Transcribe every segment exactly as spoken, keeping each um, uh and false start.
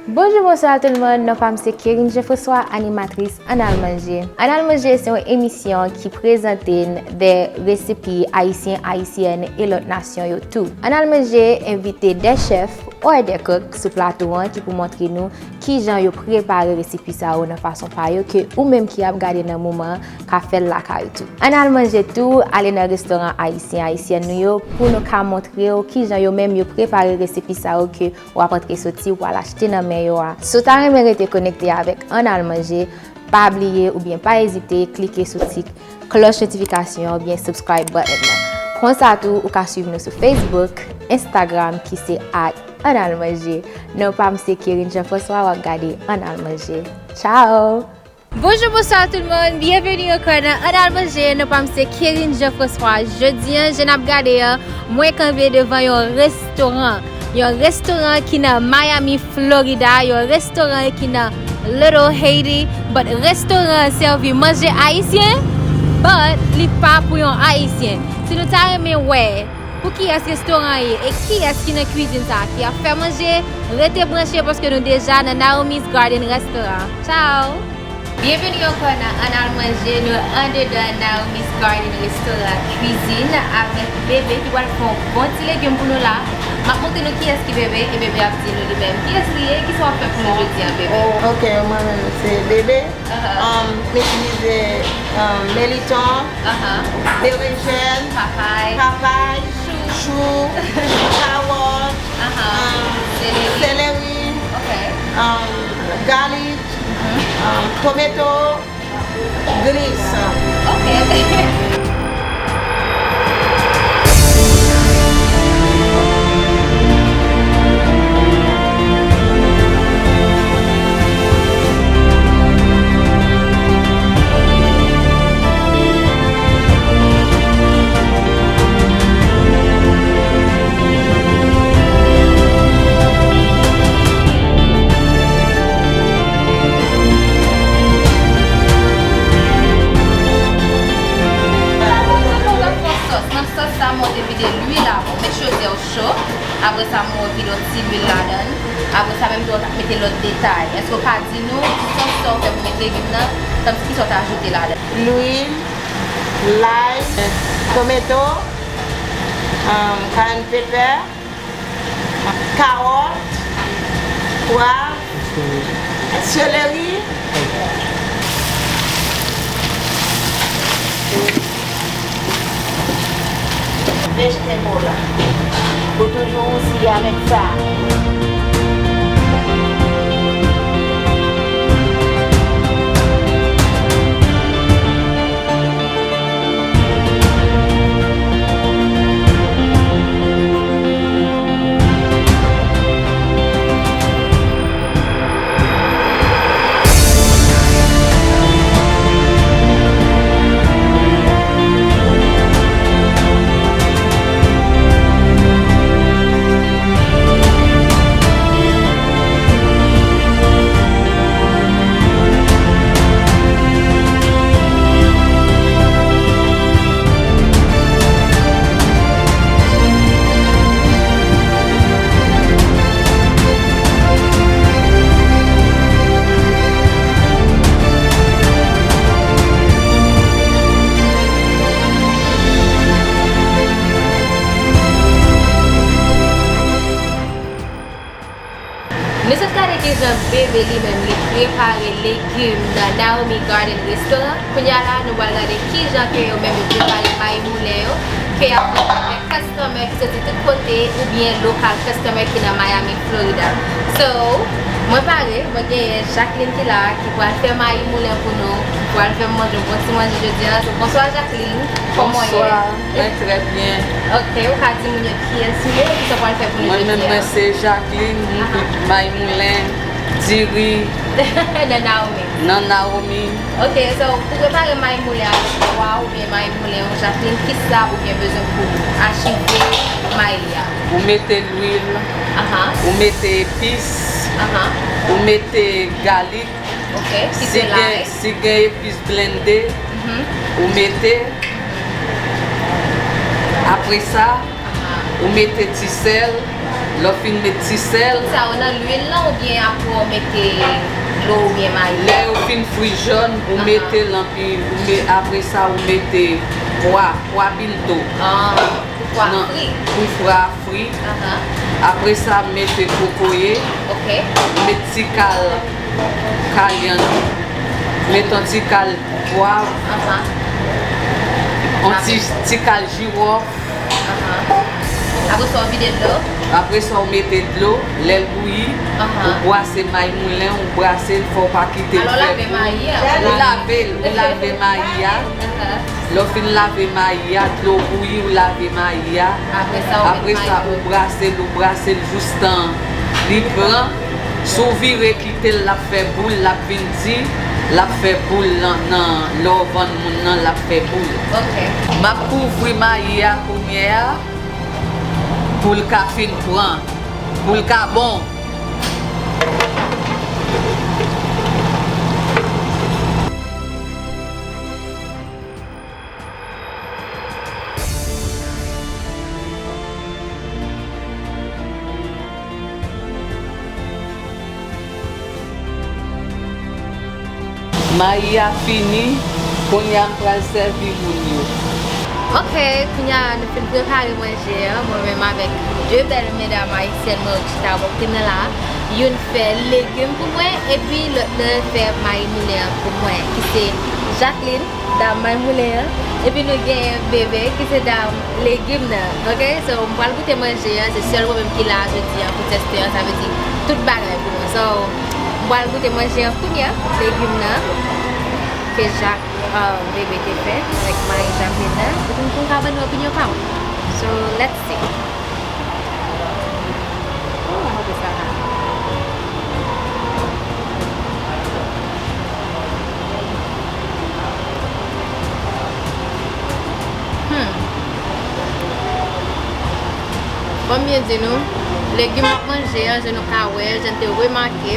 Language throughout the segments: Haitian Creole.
Bonjou, bonswa tout le monde. Non pa m se Kerine Jean François, animatris Ann Al Manje. Ann Al Manje se yon emisyon ki prezante n de resepi ayisyen, ayisyèn e lòt nasyon yo tou. Ann Al Manje envite de chèf or de kok sou plato an ki pou montre nou kijan yo prepare resepi sa yo nan fason pa yo ke ou menm ki ap gade nan moman an ka fè l lakay ou tou. Ann Al Manje tou, ale nan restoran ayisyen, ayisyèn nou yo pou nou ka montre w kijan yo menm yo prepare resepi sa yo ke w ap antre soti, w al achte nan men yo a. Si w ta renmen rete konekte avèk Ann Al Manje, pa bliye oubyen pa ezite klike sou ti klòch notifikasyon oubyen subscribe button nan. Konsa tou, ou ka swiv nou sou Facebook, Instagram ki se at Ann Al Manje. Non pa m se Kerine Jean François, w ap gade Ann Al Manje. Ciao! Bonjou, bonswa tout le monde. Byenveni ankò nan Ann Al Manje. Non pa m se Kerine Jean François. Jodi an, jan n ap gade an, mwen kanpe devan yon restoran. Yon restoran ki nan Miami, Florida. Yon restoran ki nan Little Haiti. But restoran an sèvi manje ayisyen, but li pa pou yon ayisyen. Si nou ta renmen wè pou kiyès restoran an ye e kiyès ki nan kwizin sa a ki ap fè manje, rete branche paske nou deja nan Naomi's Garden Restaurant. Ciao! Byenveni ankò nan Ann Al Manje. Nou andedan Naomi's Garden Restaurant Cuisine avèk Bebe ki pral fè yon bon ti legim pou nou la. M ap montre nou kiyès ki Bebe e Bebe ap di nou li menm kiyès li ye, kisa w ap fè pou nou jodi an, Bebe? Oh, ok, mwen menm se Bebe. Aha. Um, m itilize, um, meliton, aha, berejèn, papay, papay, chou, chou, kawòt, aha, um, seleri, seleri, ok, um, galik, mhm, um, tometo, glis. Ok. Nan sòs sa, mwen te vide lwil avan. Ou met chodyè w cho. Apre sa, mwen vide yon ti lwil ladan l. Apre sa, menm tou, w t ap mete lòt detay. Èske w ka di nou ki sòs sa w fè pou met legim nan? Kòmsi ki sa w t ajoute ladan l? Lwil, lay, tometo, um, cayenne pepper, kawòt, pwav, seleri. Vegetable la. Ou toujou rousi avèk sa. Nou sot gade kijan Bebe li menm li prepare legim nan Naomi Garden Restaurant. Kounye a la, nou pral gade kijan ke yo menm yo prepare mayi moulen yo, ke y ap vann avèk customer ki soti tout kote oubyen lokal customer ki nan Miami, Florida. So, mwen pare, mwen genyen Jacqueline ki la, ki pral fè mayi moulen pou nou, ki pral fè m manje yon bon ti manje jodi a. So, bonswa Jacqueline, kòman w ye? Bonswa. Mwen trè byen. Ok, ou ka di moun yo kiyès ou ye, kisa w pral fè pou nou jodi a? Mwen menm, mwen se Jacqueline, m, aha, kuit mayi moulen, diri. Nan Naomi. Nan Naomi. Ok, so, pou prepare mayi moulen avèk ou a, oubyen mayi moulen ou, Jacqueline, kisa ou gen bezwen pou achive mayi a? Ou mete lwil, aha, ou mete epis, aha, ou mete galik, ok, ki se lay. Si gen, si gen epis blende, mhm, ou mete. Apre sa, aha, ou mete ti sèl, Lè w fin met ti sèl. Sa yo nan lwil lan oubyen apre w mete dlo oubyen mayi? Lè yo fin fri jòn, ou mete l anpi ou me, apre sa ou mete pwa, pwa pinto. Ah, pou pwa fri. Pou pwa fri. Apre sa, mete kokoye. Ok. Met ti kal kalyann. Met yon ti kal pwav. Yon ti, ti kal jiwòf. Apre sa, w vide dlo. Apre sa, w mete dlo. Lè l bouyi, ou brase may moulen, ou brase l, fò w pa kite l fè kou. Ou lave l, ou lave mayi a. Lè w fin lave mayi a, dlo bouyi, ou lave mayi a. Apre sa, ou brase l, ou brase l joustan li pran. Si w vire kite l, l ap fè boul, l ap vin di, l ap fè boul nan, nan lè w vann moun nan, l ap fè boul. M ap kouvri mayi a kounye a pou l ka fin pran, pou l ka bon. Mayi a fini, kounye a m pral sèvi moun yo. Ok, kounye a nou fin prepare manje an, mwen menm avèk de bèl medam ayisyèn mwen yo ki chita bò kote m nan la. Youn fè legim pou mwen, epi lòt nan fè mayi moulen an pou mwen, ki se Jacqueline, dam may moulen an. Epi nou genyen Bebe, ki se dam legim nan. Ok, so m pral goute manje an, se sèl mwen menm ki la jodi an pou tèste an, sa vle di tout bagay pou mwen. So, m pral goute manje an kounye a, legim nan, ke Jak, um, Bebe te fè, avèk mayi Jacqueline nan. Epi m konn ka ban nou opinyon pa m. So, let's see. Oh, I hope it's not hot. Hmm. Ban m byen di nou, legim m ap manje an, jan nou ka wè, jan n te remake,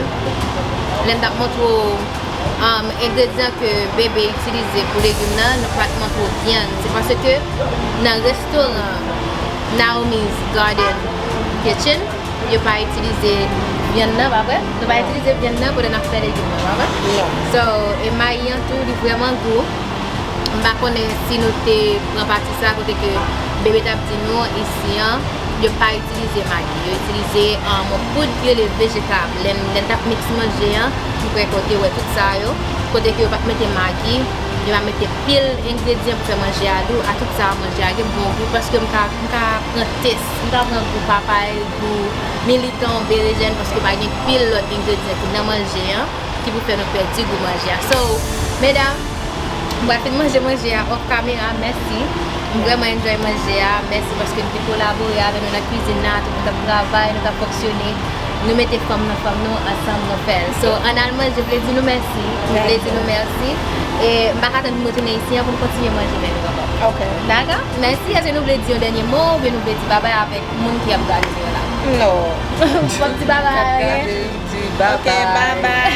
lè n t ap montre w, um, engredyan ke Bebe itilize pou legim nan, nou pa t montre w vyann. Se paske nan restoran Naomi's Garden Kitchen, yo pa itilize vyann nan, pa vre? Nou pa itilize vyann nan pandan n ap fè legim nan, pa vre? Non. So, e mayi an tou, li vrèman gou. M pa konnen si nou te pran pati sa kote ke Bebe t ap di nou, isi an, yo pa itilize magi. Yo itilize, um, yon poud ki rele vejetab. Lè n, lè n t ap miks manje an, m kwè ke w te wè tout sa yo. Kote ke yo pa t mete magi, yo pa mete pil engredyan pou fè manje a dou. A tout sa, manje a gen bon gou paske m ka, m ka pran tès. M ka pran gou papay, gou militon, berejèn, paske pa gen pil lòt engredyan ki nan manje an ki pou fè nou pèdi gou manje a. So, medam, m pral fin manje manje a off camera, mèsi. M vrèman enjoy manje a, mèsi paske nou te kolabore avè nou nan kwizin nan, tout nou t ap travay, nou t ap fonksyone. Nou mete fòm nan fòm nou, ansanm nou fè l. So, ann al manje vle di nou mèsi, vle di nou mèsi. E m pa ka tann pou m retounen isi an pou m kontinye manje men nou ankò. Ok. Dakò? Mèsi, èske nou vle di yon dènye mo oubyen nou vle di babay avèk moun ki ap gade nou yo la? Non. Fò m di babay. K ap gade, di babay. Ok, babay.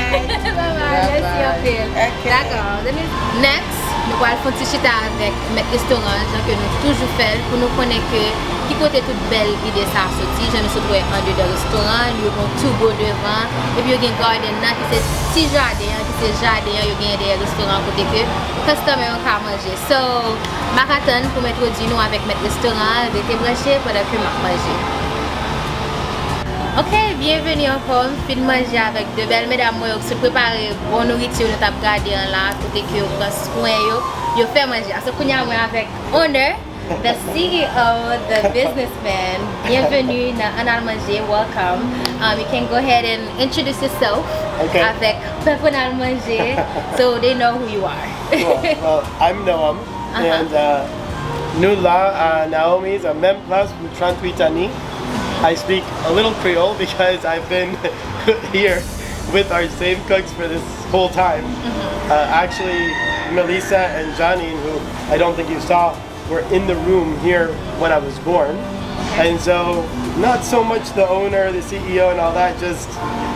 Babay, mèsi anpil. Ok. Dakò, Denise. Next, nou pral fè yon ti chita avèk mèt restoran an, jan ke nou toujou fè l, pou nou konnen ke ki kote tout bèl ide sa a soti, jan nou sot wè andedan restoran, yo gen to go devan, epi yo gen garden nan, ki se ti jaden an, ki se jaden an yo genyen dèyè restoran an, kote ke customer yo ka manje. So, m pa ka tann pou m entwodui nou avèk mèt restoran an, rete branche pandan ke m ap manje. Ok, byenveni ankò, m fin manje avèk de bèl medam mwen yo ki sot prepare bon nouriti nou t ap gade an la, kote ke yo pran swen yo, yo fè manje a. So, kounye a mwen avèk owner, the C E O, the businessman. Byenveni nan Ann Al Manje, welcome. Um, you can go ahead and introduce yourself. Ok. Avèk pèp Ann Al Manje, so they know who you are. Well, well, I'm Noam, uh-huh, and, uh, nou la a Naomi's, a menm plas pou tranntuit ane. I speak a little Creole because I've been here with our same cooks for this whole time. Mm-hmm. Uh, actually, Melissa and Janine, who I don't think you saw, were in the room here when I was born. And so, not so much the owner, the C E O, and all that, just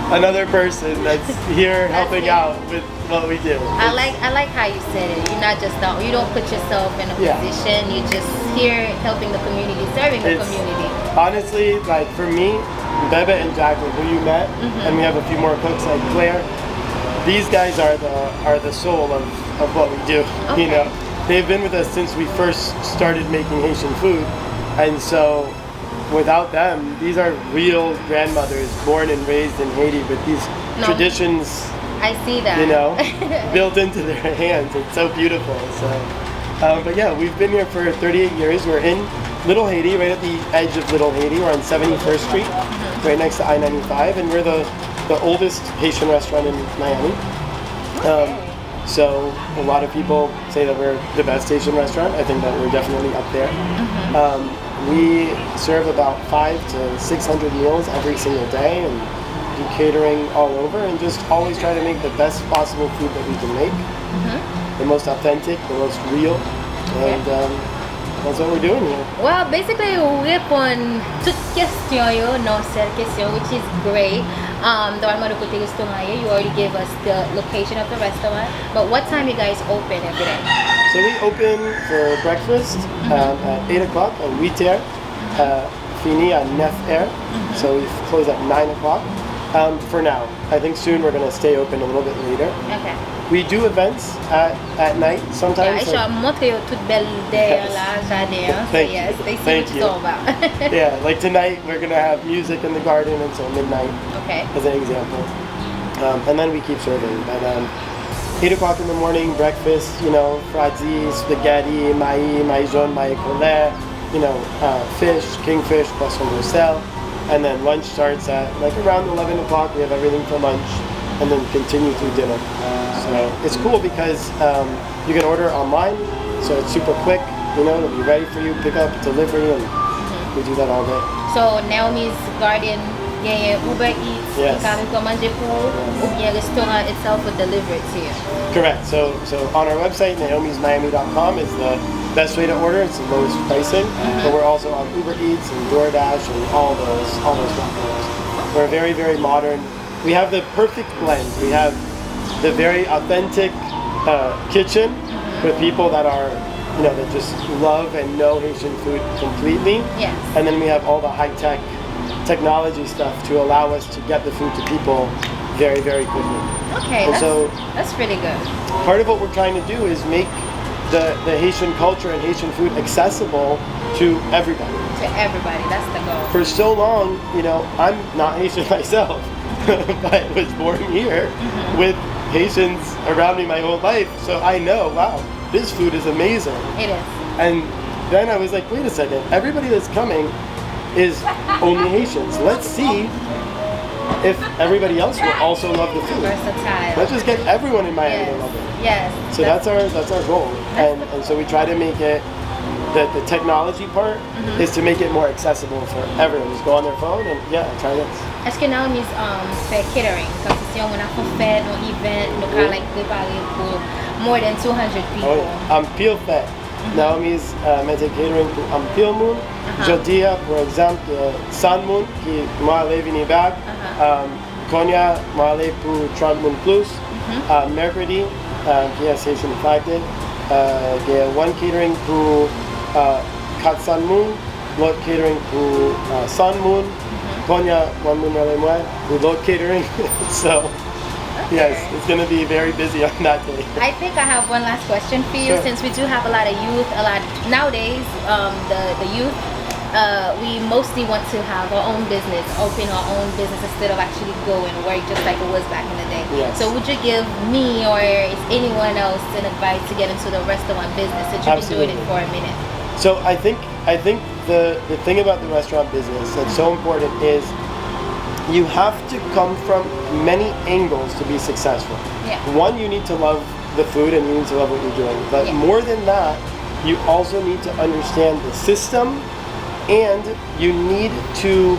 another person that's here helping out with what we do. I like I like how you said it. You're not just out. You don't put yourself in a Yeah. position. You're just here helping the community, serving the It's community. Honestly, like, for me, Bebe and Jacqueline, who you met, and we have a few more cooks like Claire. These guys are the are the soul of, of what we do. You Okay. know, they've been with us since we first started making Haitian food, and so without them, these are real grandmothers born and raised in Haiti with these No. traditions, I see that. you know, built into their hands. It's so beautiful. So, um, but yeah, we've been here for thirty-eight years. We're in Little Haiti, right at the edge of Little Haiti. We're on seventy-first Street, right next to I ninety-five, and we're the the oldest Haitian restaurant in Miami. Um, so a lot of people say that we're the best Haitian restaurant. I think that we're definitely up there. Um, we serve about five to six hundred meals every single day, and do catering all over, and just always try to make the best possible food that we can make, the most authentic, the most real, and um, that's what we're doing here. Well, basically, ou reponn tout kesyon yo nan sèl kesyon, which is great. Um, ta pral mande kote restoran ye. You already gave us the location of the restaurant. But what time you guys open every day? So we open for breakfast um, at eight o'clock at Witer, uh, fini à neuf heures. So we close at nine o'clock um, for now. I think soon we're going to stay open a little bit later. Okay. We do events at, at night sometimes. Yeah, Aisha, montre yo tout bèl dèyè la, jaden an. So Thank you. Yes, they see Thank what you. You're talking about. Yeah, like tonight we're going to have music in the garden, and so midnight Okay. as an example. Um, and then we keep serving. But um, eight o'clock in the morning, breakfast, you know, fradi, spaghetti, mayi, mayi jòn, mayi kolè, you know, uh, fish, kingfish, poisson roussel. And then lunch starts at like around eleven o'clock. We have everything for lunch and then continue through dinner. So it's cool because um, you can order online, so it's super quick. You know, it'll be ready for you, pick up, delivery, and we do that all day. So, Naomi's Garden genyen Uber Eats, Yes. Ki ka vin pran manje pou ou, oubyen restaurant itself will deliver it to you. Correct. So, so on our website, naomismiami.com is the best way to order. It's the lowest pricing, but we're also on Uber Eats and DoorDash and all those all those platforms. We're very, very modern. We have the perfect blend. We have the very authentic uh, kitchen with people that are, you know, that just love and know Haitian food completely. Yes. And then we have all the high tech technology stuff to allow us to get the food to people very, very quickly. Okay, And that's, so that's really good. Part of what we're trying to do is make the, the Haitian culture and Haitian food accessible to everybody. To everybody, that's the goal. For so long, you know, I'm not Haitian myself, but was born here with Haitians around me my whole life. So I know, wow, this food is amazing. It is. And then I was like, wait a second, everybody that's coming is only Haitians. Let's see if everybody else will also love the food. Versatile. Let's just get everyone in Miami to Yes. love it. Yes. So that's our that's our goal, and and so we try to make it that the technology part is to make it more accessible for everyone. Just go on their phone and yeah, try this. Èske Naomi's um, fè catering? Kòm si se yon moun ap fè yon fèt, yon event, nou ka Oui. Like prepare pou more than two hundred Oh, people. Yeah. Anpil fèt. Naomi's uh, mete catering pou anpil moun. Jodi a, pou egzanp, uh, san moun ki mwen ale vini back. Um, Kounye a, mwen ale pou trant moun plus. Uh, Mèkredi, uh, ki se Haitian Flag Day, uh, gen one catering pou uh, kat san moun, lòt catering pou uh, san moun. Kounye a, one moun rele mwen pou lòt catering. So, yes, it's going to be very busy on that day. I think I have one last question for you Sure. Since we do have a lot of youth, a lot nowadays, um, the, the youth, uh, we mostly want to have our own business, open our own business instead of actually go and work just like it was back in the day. Yes. So would you give me or is anyone else an advice to get into the restaurant business since you've been doing it Absolutely. For a minute? So I think I think the the thing about the restaurant business that's so important is you have to come from many angles to be successful. Yeah. One, you need to love the food and you need to love what you're doing. But Yeah. More than that, you also need to understand the system and you need to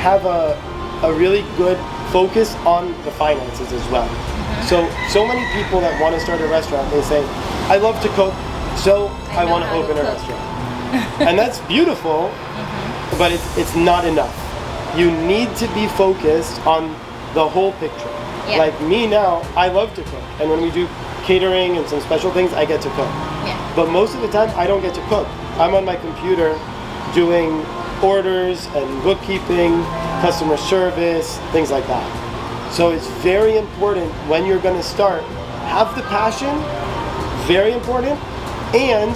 have a a really good focus on the finances as well. So so many people that want to start a restaurant, they say, I love to cook, so I I, know want to how to open a cook. Restaurant. And that's beautiful, but it's, it's not enough. You need to be focused on the whole picture. Yeah. Like me now, I love to cook. And when we do catering and some special things, I get to cook. Yeah. But most of the time, I don't get to cook. I'm on my computer doing orders and bookkeeping, customer service, things like that. So it's very important when you're going to start, have the passion, very important, and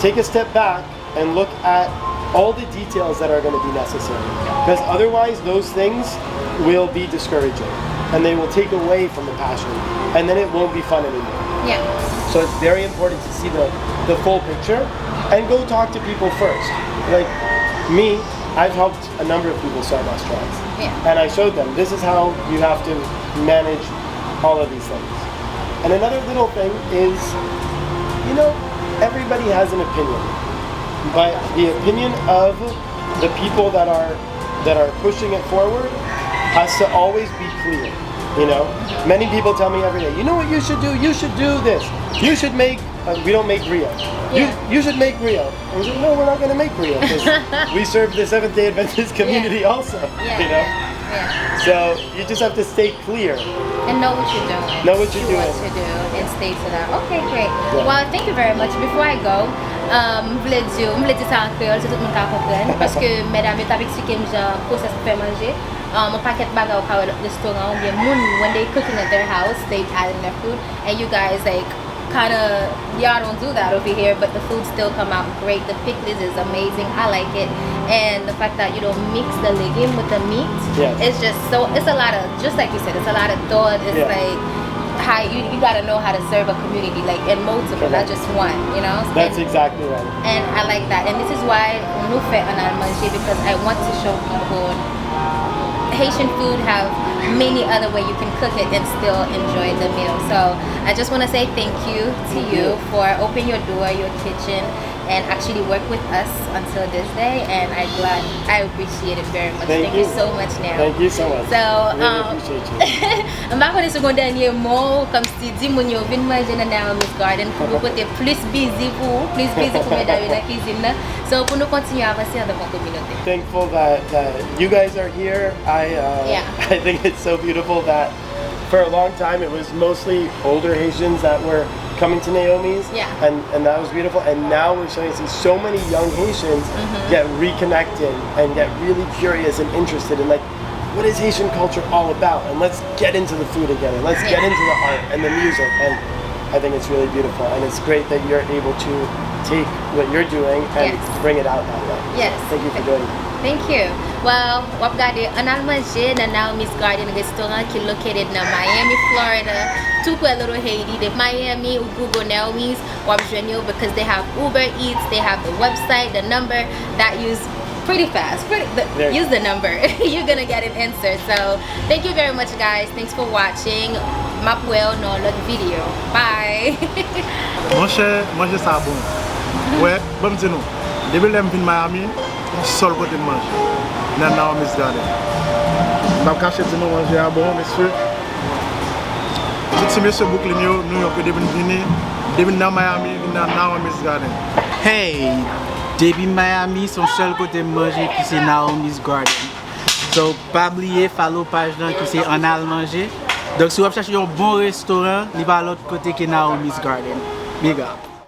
take a step back and look at all the details that are going to be necessary. Because otherwise, those things will be discouraging and they will take away from the passion, and then it won't be fun anymore. Yeah. So it's very important to see the, the full picture and go talk to people first. Like me, I've helped a number of people start restaurants. Yeah. And I showed them, this is how you have to manage all of these things. And another little thing is, you know, everybody has an opinion, but the opinion of the people that are that are pushing it forward has to always be clear. You know, many people tell me every day, you know what you should do? You should do this. You should make. Uh, we don't make griot. You Yeah. you should make griot. And we say, no, we're not going to make griot because we serve the Seventh Day Adventist community also. Yeah. You know, Yeah. so you just have to stay clear. And know what you're doing. Know what you're Do what doing. To do and stay to that. Okay, great. Yeah. Well, thank you very much. Before I go, um, m vle di, m vle di sa an kreyòl, se tout moun ka konprann, paske medam yo t ap eksplike m jan pwosès pou fè manje. Um, yon pakèt bagay ou ka wè nan restoran, oubyen moun, when they cooking at their house, they add in their food, and you guys, like, kind of, y'all don't do that over here, but the food still come out great. The pickles is amazing. I like it. And the fact that you don't mix the legume with the meat, Yes. it's just so, it's a lot of, just like you said, it's a lot of thought. It's Yeah. Like, how you, you gotta know how to serve a community, like, and multiple, not Correct. Just one, you know? That's And exactly right. And I like that. And this is why nou fè An Al Manje, because I want to show people Haitian food have many other way you can cook it and still enjoy the meal. So I just want to say thank you to Thank you you. For open your door, your kitchen, and actually work with us until this day. And I glad, I appreciate it very much. Thank Thank you you. So much, Nao. Thank you so much. So, Really um, appreciate you. M pa konnen si w gen yon dènye mo, kòmsi di moun yo vin manje nan Naomi's Garden pou nou pote plis bizi pou ou, plis bizi pou medam yo nan kizin nan. So, pou nou kontinye avanse antanke kominote. Thankful that, that you guys are here. I uh, Yeah. I think it's so beautiful that for a long time it was mostly older Haitians that were coming to Naomi's, Yeah. and and that was beautiful. And now we're starting to see so many young Haitians Mm-hmm. get reconnected and get really curious and interested in, like, what is Haitian culture all about, and let's get into the food again, and let's get Yeah. Into the art and the music, and I think it's really beautiful, and it's great that you're able to take what you're doing and Yes. Bring it out that way. Yes. Thank you for doing it. Thank you. Well, w ap gade An Al Manje nan Naomi's Garden Restaurant ki located nan Miami, Florida, tou prè Little Haiti. De Miami, ou Google Naomi's, w ap jwenn yo because they have Uber Eats, they have the website, the number that use pretty fast. Pretty, the, Very use the number. You're gonna get an answer. So, thank you very much, guys. Thanks for watching. M ap wè w nan lòt videyo. Bye! Monchè, manje sa bon. Wè, ban m di nou, depi lè m vin Miami, yon sèl kote m manje, nan Naomi's Garden. M p ap kache di nou manje a bon, mesye. Tout ti mesye Brooklyn yo, New York yo, depi n vini, depi n nan Miami, vin nan Naomi's Garden. Hey! Depi Miami, se yon sèl kote m manje ki se Naomi's Garden. So, pa bliye follow paj lan ki se An Al Manje. Donk, si w ap chache yon bon restoran, li pa lòt kote ke Naomi's Garden. Big up!